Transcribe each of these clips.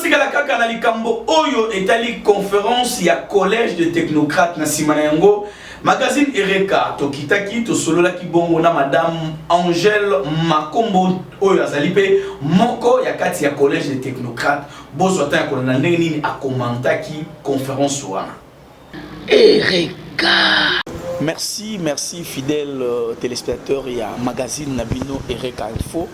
Totikala kaka na likambo oyo etali conférence ya collège de technocrate. Na nsima na yango, magazine Ereka tokitaki, tosololaki bongo na madame Angèle Makombo, oyo azali mpe moko ya kati ya collège de technocrate. Bozwa ntan ya kolanda ndenge nini akomantaki conférence wana. Ereka. Merci, merci, fidèle téléspectateur ya magazine na bino Ereka Info.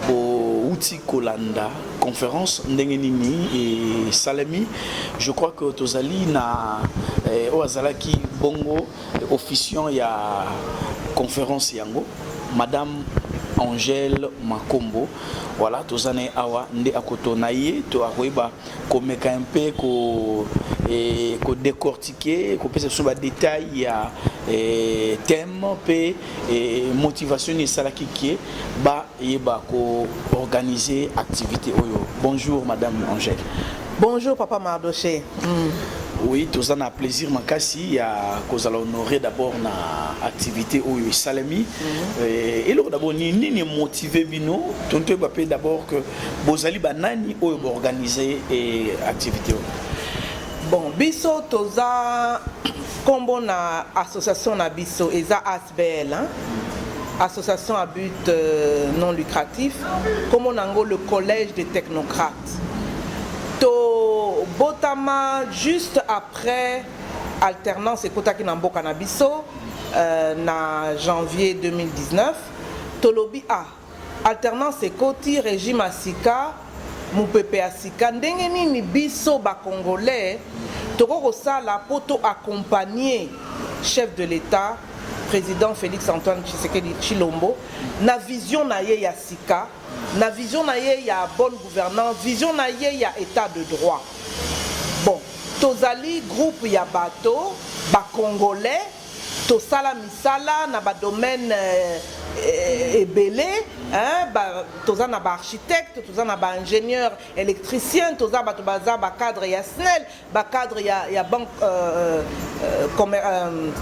Bouti kolanda conférence ndenge nini esalemi. Je crois que tozali na oyo azalaki bongo officiant ya conférence yango, madame Angèle Makombo. Voilà, toza na ye awa nde akotona ye to akoyeba komeka mpe ko kodécortiquer, kopesa biso badétail ya thème mpe motivation nini esalaki ke bayeba koorganiser activité oyo. Bonjour, madame Angèle. Bonjour, papa Mardoché. Oui, toza na plaisir makasi ya kozala honoré d'abord na activité oyo esalemi. Eloko d'abord nini motive bino to toyeba mpe d'abord que bozali banani oyo boorganize activité oyo? Bon, biso toza, nkombo na association na biso eza ASBL, hein? Association à but non lucratif. Nkombo nango, le collège des technocrates. Tobotama juste après alternance ekotaki na mboka na biso na janvier 2019. Tolobi: ah, alternance ekoti, régime ya sika, mopepe ya sika, ndenge nini biso bacongolais tokoki kosala mpo to accompagner chef de l'État, président Félix Antoine Tshisekedi Tshilombo, na vision na ye ya sika, na vision na ye ya bonne gouvernance, vision na ye ya état de droit? Bon, tozali groupe ya bato bacongolais, tosala misala na badomaine ebele, hein, toza na baarchitecte, toza na baingénieur électricien, toza bato baza bacadre ya SNEL, bacadre ya banque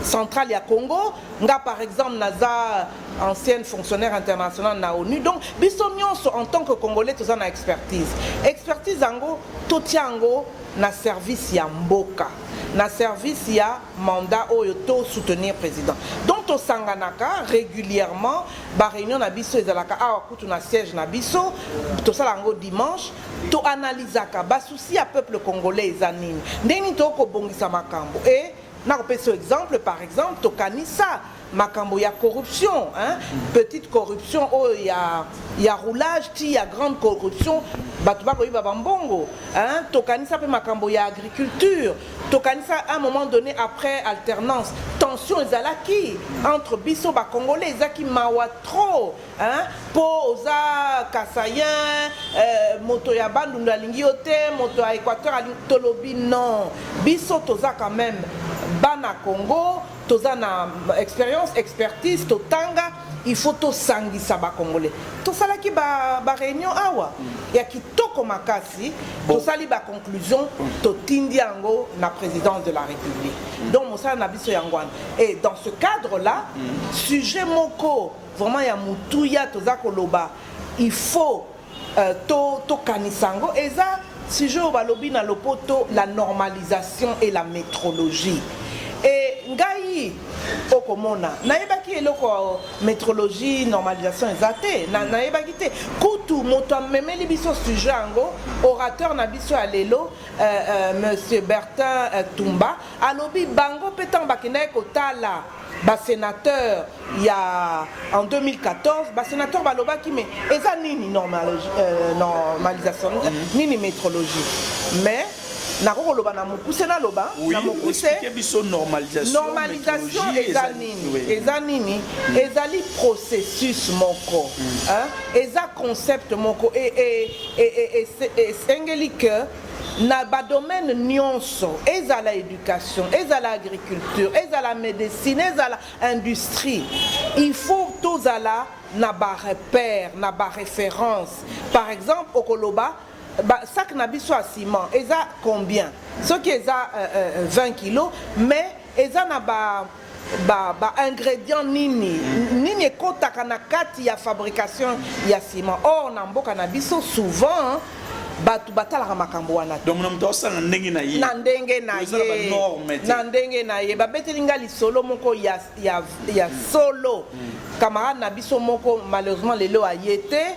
centrale ya Congo. Nga par exemple naza ancienne fonctionnaire international na ONU. Donc biso nyonso en tant que Congolais toza na expertise. Expertise yango, totia yango na service ya mboka, na service ya mandat oyo to soutenir président. Donc tosanganaka régulièrement. Baréunion na biso ezalaka awa kutu na siège na biso, tosala yango dimanche. Toanalizaka basusi ya peuple congolais eza nini, ndenge nini tokobongisa makambo. E nakopesa exemple, par exemple tokanisa makambo ya corruption, hein? Petite corruption oyo ya roulage ti ya grande corruption, bato bakoyiba bambongo, hein? Tokanisa mpe makambo ya agriculture. Tokanisa à un moment donné, après alternance, tension ezalaki entre biso bacongolais, ezalaki mawa trop, hein? Mpo oza kasaïen, moto ya Bandundu alingi yo te, moto ya Équateur alingi. Tolobi non, biso toza quand même bana Congo, toza na expérience, expertise, totanga, il faut tosangisa bacongolais. Tosalaki baréunion ba awa ya kitoko makasi. Bon. Tosali baconclusion, totindi yango na présidence de la République. Donc mosala na biso yango wana. Et dans ce cadre là, sujet moko vraiment ya motuya toza koloba, il faut tokanisa yango, eza sujet oyo balobi na lopoto la normalisation et la métrologie. E ngai okomona nayebaki eloko métrologie, normalisation eza te. Nayebaki te. Kutu moto amemeli biso sujet yango, orateur na biso ya lelo, monsieur Bertin Tumba, alobi bango mpe ntango bakendaki kotala basénateur ya en 2014, basénateur balobaki: mais eza nini normalisation, nini métrologie? Mais nakoki koloba na mokuse, naloba na mokuse. Biso normalisation. Normalisation eza nini? Eza nini? Ezali processus moko, hein? Eza concept moko esengeli ke na badomaine nyonso, ezala éducation, ezala agriculture, ezala médecine, ezala industrie, il faut tozala na barepère, na baréférence. Par exemple, okoloba ba sac na biso ya ciment eza combien? Soki eza 20 kilo, mais eza na ba ingrédient nini nini ekɔtaka na kati ya fabrication ya ciment? Or na mboka na biso, souvent Bato batalaka makambo wana te. Donc na moto aosala na ndenge na ye. Na ndenge na ye, na ndenge na ye. Babeteli nga lisolo moko ya solo. Camarade na biso moko, malheureusement lelo aye te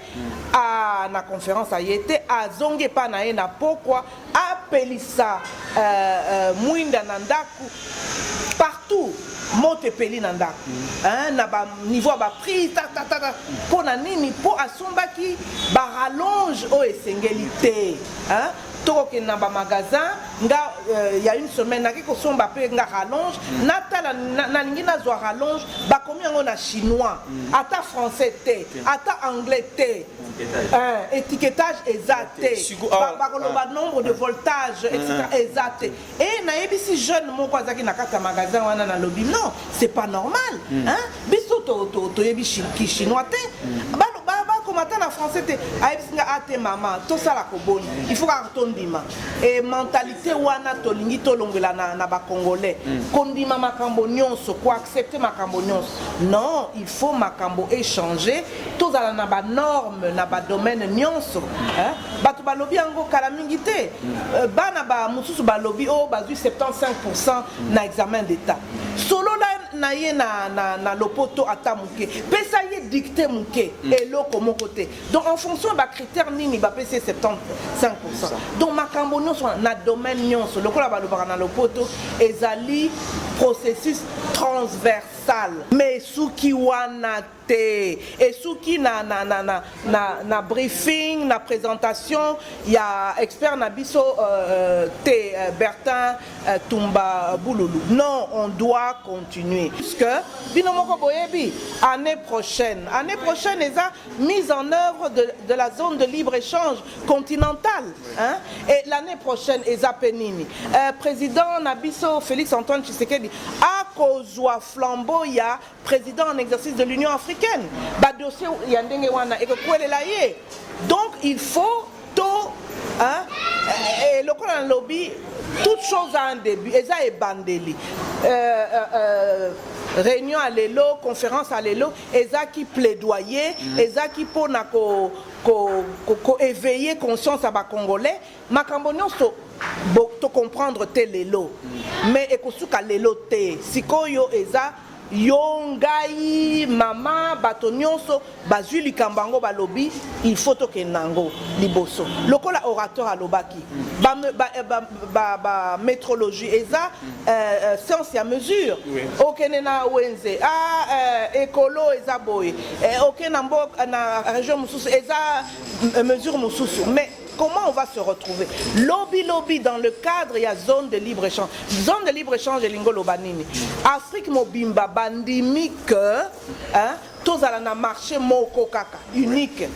na conférence, aye te. Azongi epa na ye na pokwa, apelisa mwinda na ndako, partout moto epeli na ndako, hein, na baniveau ya baprix tatatata. Mpo na nini? Mpo asombaki barallonge oyo esengeli te, hein? Tokokende na bamagasin. Nga ya une semaine naki kosomba mpe nga rallonge. Natala, nalingi nazwa rallonge, bakomi yango na chinois, ata français te, ata anglais te. Étiquetage eza te. Bakoloba nombre de voltage, etc., eza te. E nayebisi jeune moko azalaki na kati ya magasin wana, nalobi: "Non, c'est pas normal, hein? Biso toyebi kichinois te, bakoma ata na français te." Ayebisi nga ate: "Mama, tosala koboni, il faut kaka tondima." E mentalité wana tolingi tolongwela na bacongolais, kondima makambo nyonso, koaccepte makambo nyonso. Non, il faut makambo échanger, tozala na banorme na badomaine nyonso, hein? Bato balobi yango kala mingi te. Bana ba mosusu balobi oyo bazwi 75 na examen d'état, solola na ye na lopoto ata moke, pesa ye dictée moke, eloko moko te. Donc en fonction ya bacritère nini bapesi ye 75? Donc makambo nyonso wana, na domaine nyonso, lokola balobaka na lopoto, ezali processus transversal. Mais soki wana te, esuki na briefing, na présentation ya expert na biso te, Bertin Tumba Bululu, non, on doit continuer, puisque bino moko boyebi, année prochaine eza mise en œuvre de la zone de libre-échange continentale, hein? Et l'année prochaine eza pe nini? Président na biso Félix Antoine Tshisekedi akozwa flambeau ya président en exercice de l'Union africaine. Badossier ya ndenge wana ekokwelela ye. Donc il faut to, hein, lokola nalobi, toute chose a un début. Eza ebandeli. Réunion ya lelo, conférence ya lelo, ezaki plaidoyer, ezaki mpona koéveiller conscience ya bacongolais. Makambo nyonso tocomprendre te lelo, mais ekosuka lelo te. Sikoyo eza yo, ngai, mama, bato nyonso bazwi likambo yango, balobi il faut tokende yango liboso. Lokola orateur alobaki, bamétrologie eza science ya mesure. Okende na wenze, ekolo eza boye, okende na mboka, na région mosusu, eza mesure mosusu. Mais comment on va se retrouver lobi lobi dans le cadre ya zone de libre échange? Zone de libre échange elingi oloba nini? Afrique mobimba bandimi que, hein, tozala na marché moko kaka unique,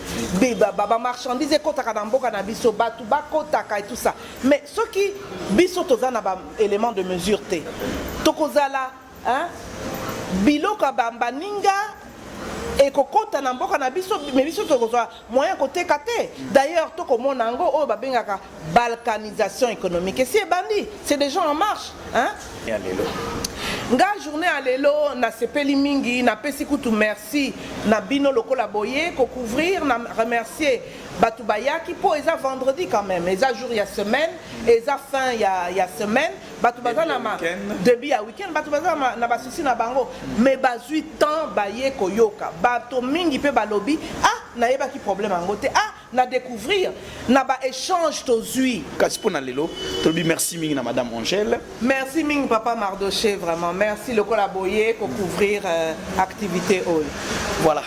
bamarchandise ekɔtaka na mboka na biso, bato bakɔtaka et tout ça. Mais soki biso toza na baélément de mesure te, tokozala, hein, biloko ya baninga ekokɔta na mboka na biso, mais biso tokozwa moyen koteka te. D'ailleurs tokomona yango oyo babengaka balkanisation économique esi ebandi, c'est déjà en marche, hein? Ya lelo. Nga journée ya lelo nasepeli mingi. Napesi kutu merci na bino lokola boye kocouvrir, na remercier bato bayaki, mpo eza vendredi quand même, eza jour ya semaine, eza fin ya semaine, bato baza na ma début ya week-end, bato baza na basusi na bango, mais bazwi temps baye koyoka. Bato mingi mpe balobi: "Ah, nayebaki problème yango te. Ah, na découvrir na baéchange tozwi." Kasi mpo na lelo tolobi merci mingi na madame Angèle. Merci mingi, papa Mardoché, vraiment merci lokola boye kocouvrir activité oyo. Voilà.